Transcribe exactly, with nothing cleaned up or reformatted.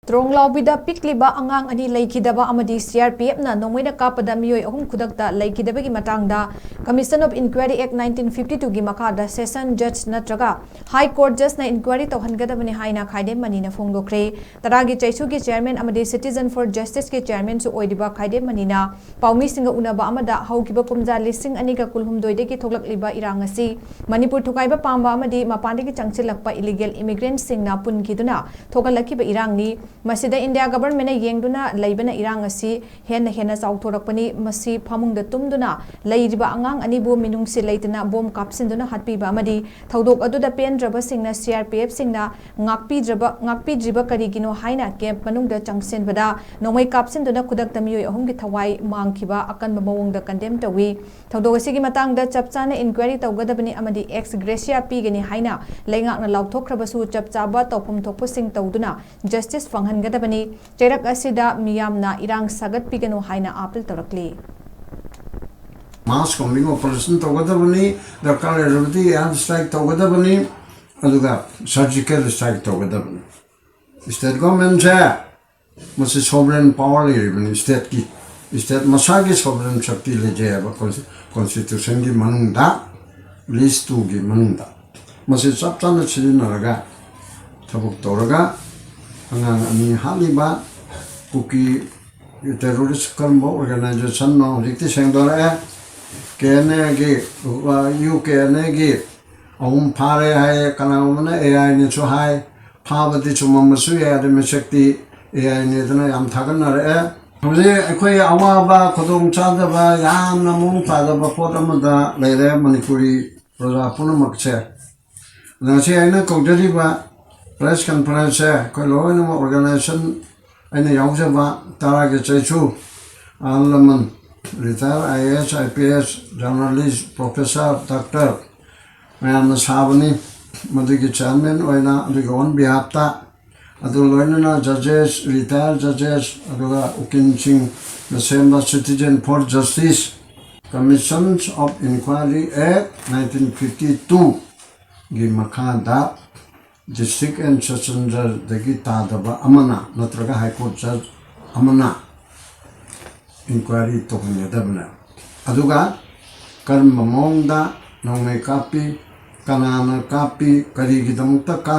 ꯇ꯭ꯔꯣꯡꯂꯥꯎꯕꯤꯗ ꯄꯤꯛꯂꯤꯕ ꯑꯉꯥꯡ ꯑꯅꯤ ꯂꯩꯈꯤꯗꯕ ꯑꯃꯗꯤ C R P F ꯅ ꯅꯣꯡꯃꯩꯅ ꯀꯥꯞꯄꯗ ꯃꯤꯑꯣꯏ ꯑꯍꯨꯝ ꯈꯨꯗꯛꯇ ꯂꯩꯈꯤꯗꯕꯒꯤ ꯃꯇꯥꯡꯗ Commission of Inquiry Act nineteen fifty two ꯒꯤ ꯃꯈꯥꯗ Session Judge ꯅꯠꯇ꯭ꯔꯒ High Court Judge ꯅ inquiry ꯇꯧꯍꯟꯒꯗꯕꯅꯤ ꯍꯥꯏꯅ ꯈꯥꯏꯗꯦꯝ ꯃꯅꯤꯅ ꯐꯣꯡꯗꯣꯛꯈ꯭ꯔꯦ꯫ ꯇꯔꯥꯒꯤ ꯆꯩꯁꯨꯒꯤ chairman ꯑꯃꯗꯤ Citizen for Justice ꯀꯤ chairman ꯁꯨ ꯑꯣꯏꯔꯤꯕ ꯈꯥꯏꯗꯦꯝ ꯃꯅꯤꯅ ꯄꯥꯎꯃꯤꯁꯤꯡꯒ ꯎꯅꯕ ꯑꯃꯗ ꯍꯧꯈꯤꯕ ꯀꯨꯝꯖꯥ ꯂꯤꯁꯤꯡ ꯑꯅꯤꯒ ꯀꯨꯟꯍꯨꯝꯗꯣꯏꯗꯒꯤ ꯊꯣꯛꯂꯛꯂꯤꯕ ꯏꯔꯥꯡ ꯑꯁꯤ ꯃꯅꯤꯄꯨꯔ ꯊꯨꯒꯥꯏꯕ ꯄꯥꯝꯕ ꯑꯃꯗꯤ ꯃꯄꯥꯟꯗꯒꯤ ꯆꯪꯁꯤꯜꯂꯛꯄ illegal immigrant ꯁꯤꯡꯅ ꯄꯨꯟꯈꯤꯗꯨꯅ ꯊꯣꯛꯍꯜꯂꯛꯈꯤꯕ ꯏꯔꯥꯡꯅꯤ꯫ ꯃꯁꯤꯗ India Government ꯅ ꯌꯦꯡꯗꯨꯅ ꯂꯩꯕꯅ ꯏꯔꯥꯡ ꯑꯁꯤ ꯍꯦꯟꯅ ꯍꯦꯟꯅ ꯆꯥꯎꯊꯣꯔꯛꯄꯅꯤ꯫ ꯃꯁꯤ ꯐꯃꯨꯡꯗ ꯇꯨꯝꯗꯨꯅ ꯂꯩꯔꯤꯕ ꯑꯉꯥꯡ ꯑꯅꯤꯕꯨ ꯃꯤꯅꯨꯡꯁꯤ ꯂꯩꯇꯅ ꯕꯣꯝ ꯀꯥꯞꯁꯤꯟꯗꯨꯅ ꯍꯥꯠꯄꯤꯕ ꯑꯃꯗꯤ ꯊꯧꯗꯣꯛ ꯑꯗꯨꯗ ꯄꯦꯟꯗ꯭ꯔꯕꯁꯤꯡꯅ C R P F ꯁꯤꯡꯅ ꯉꯥꯛꯄꯤꯗ꯭ꯔꯕ, ꯉꯥꯛꯄꯤꯗ꯭ꯔꯤꯕ ꯀꯔꯤꯒꯤꯅꯣ ꯍꯥꯏꯅ camp ꯃꯅꯨꯡꯗ ꯆꯪꯁꯤꯟꯕꯗ ꯅꯣꯡꯃꯩ ꯀꯥꯞꯁꯤꯟꯗꯨꯅ ꯈꯨꯗꯛꯇ ꯃꯤꯑꯣꯏ ꯑꯍꯨꯝꯒꯤ ꯊꯋꯥꯏ ꯃꯥꯡꯈꯤꯕ ꯑꯀꯟꯕ ꯃꯑꯣꯡꯗ condemn ꯇꯧꯏ꯫ ꯊꯧꯗꯣꯛ ꯑꯁꯤꯒꯤ ꯃꯇꯥꯡꯗ ꯆꯞ ꯆꯥꯅ inquiry ꯇꯧꯒꯗꯕꯅꯤ ꯑꯃꯗꯤ ex gratia ꯄꯤꯒꯅꯤ ꯍꯥꯏꯅ ꯂꯩꯉꯥꯛꯅ ꯂꯥꯎꯊꯣꯛꯈ꯭ꯔꯕꯁꯨ ꯆꯞ ꯆꯥꯕ ꯇꯧꯐꯝ ꯊꯣꯛꯄꯁꯤꯡ ꯇꯧꯗꯨꯅ justice ꯐꯪꯍꯟꯒꯗꯕꯅꯤ꯫ ꯆꯩꯔꯛ ꯑꯁꯤꯗ ꯃꯤꯌꯥꯝꯅ ꯏꯔꯥꯡ ꯁꯥꯒꯠꯄꯤꯒꯅꯨ ꯍꯥꯏꯅ appeal ꯇꯧꯔꯛꯂꯤ꯫ Mass combing operation ꯇꯧꯒꯗꯕꯅꯤ, ꯗꯔꯀꯥꯔ ꯂꯩꯔꯕꯗꯤ air strike ꯇꯧꯒꯗꯕꯅꯤ, ꯑꯗꯨꯒ surgical strike ꯇꯧꯒꯗꯕꯅꯤ꯫ State government ꯁꯦ ꯃꯁꯤ sovereign power ꯂꯩꯔꯤꯕꯅꯤ, state ꯀꯤ, state ꯃꯁꯥꯒꯤ sovereign ꯁꯛꯇꯤ ꯂꯩꯖꯩ ꯍꯥꯏꯕ constitution ꯒꯤ ꯃꯅꯨꯡꯗ, list two ꯒꯤ ꯃꯅꯨꯡꯗ꯫ ꯃꯁꯤ ꯆꯞ ꯆꯥꯅ ꯁꯤꯖꯤꯟꯅꯔꯒ ꯊꯕꯛ ꯇꯧꯔꯒ ꯑꯉꯥꯡ ꯑꯅꯤ ꯍꯥꯠꯂꯤꯕ ꯀꯨꯀꯤ terrorist ꯀꯔꯝꯕ organization ꯅꯣ ꯍꯧꯖꯤꯛꯇꯤ ꯁꯦꯡꯗꯣꯔꯛꯑꯦ꯫ K N A ꯒꯤ, U K N A ꯒꯤ ꯑꯍꯨꯝ ꯐꯥꯔꯦ ꯍꯥꯏꯌꯦ, ꯀꯅꯥꯒꯨꯝꯕꯅ A I ꯅꯤꯁꯨ ꯍꯥꯏ꯫ ꯐꯥꯕꯗꯤ ꯆꯨꯝꯃꯝꯕꯁꯨ ꯌꯥꯏ, ꯑꯗꯨ ꯃꯤꯁꯛꯇꯤ A I ꯅꯤꯗꯅ ꯌꯥꯝ ꯊꯥꯒꯠꯅꯔꯛꯑꯦ꯫ ꯍꯧꯖꯤꯛ ꯑꯩꯈꯣꯏ ꯑꯋꯥꯕ, ꯈꯨꯗꯣꯡꯆꯥꯗꯕ, ꯌꯥꯝꯅ ꯃꯑꯣꯡ ꯇꯥꯗꯕ ꯄꯣꯠ ꯑꯃꯗ ꯂꯩꯔꯦ ꯃꯅꯤꯄꯨꯔꯤ ꯄ꯭ꯔꯖꯥ ꯄꯨꯝꯅꯃꯛꯁꯦ꯫ ꯑꯗ ꯉꯁꯤ ꯑꯩꯅ ꯀꯧꯖꯔꯤꯕ press conference ꯁꯦ ꯑꯩꯈꯣꯏ ꯂꯣꯏꯅꯃꯛ organization, ꯑꯩꯅ ꯌꯥꯎꯖꯕ ꯇꯔꯥꯒꯤ ꯆꯩꯁꯨ, ꯑꯍꯜ ꯂꯃꯟ, retired I A S, I P S, journalist, professor, doctor ꯃꯌꯥꯝꯅ ꯁꯥꯕꯅꯤ꯫ ꯃꯗꯨꯒꯤ chairman ꯑꯣꯏꯅ ꯑꯗꯨꯒꯤ on behalf ꯇ, ꯑꯗꯨ ꯂꯣꯏꯅꯅ judges, retired judges, ꯑꯗꯨꯒ ꯎꯀꯤꯜꯁꯤꯡꯅ ꯁꯦꯝꯕ Citizen for Justice, Commissions of Inquiry Act nineteen fifty two ꯒꯤ ꯃꯈꯥꯗ ꯗꯤꯁꯇ꯭ꯔꯤꯛ ꯑꯦꯟ ꯁꯦꯁꯟꯗꯒꯤ ꯇꯥꯗꯕ ꯑꯃꯅ ꯅꯠꯇ꯭ꯔꯒ ꯍꯥꯏ ꯀꯣꯔꯠ ꯖꯖ ꯑꯃꯅ ꯏꯟꯀ꯭ꯋꯥꯏꯔꯤ ꯇꯧꯍꯟꯒꯗꯕꯅꯦ꯫ ꯑꯗꯨꯒ ꯀꯔꯝꯕ ꯃꯑꯣꯡꯗ ꯅꯣꯡꯃꯩ ꯀꯥꯞꯄꯤ, ꯀꯅꯥꯅ ꯀꯥꯞꯄꯤ, ꯀꯔꯤꯒꯤꯗꯃꯛꯇ ꯀꯥꯞꯄꯤ,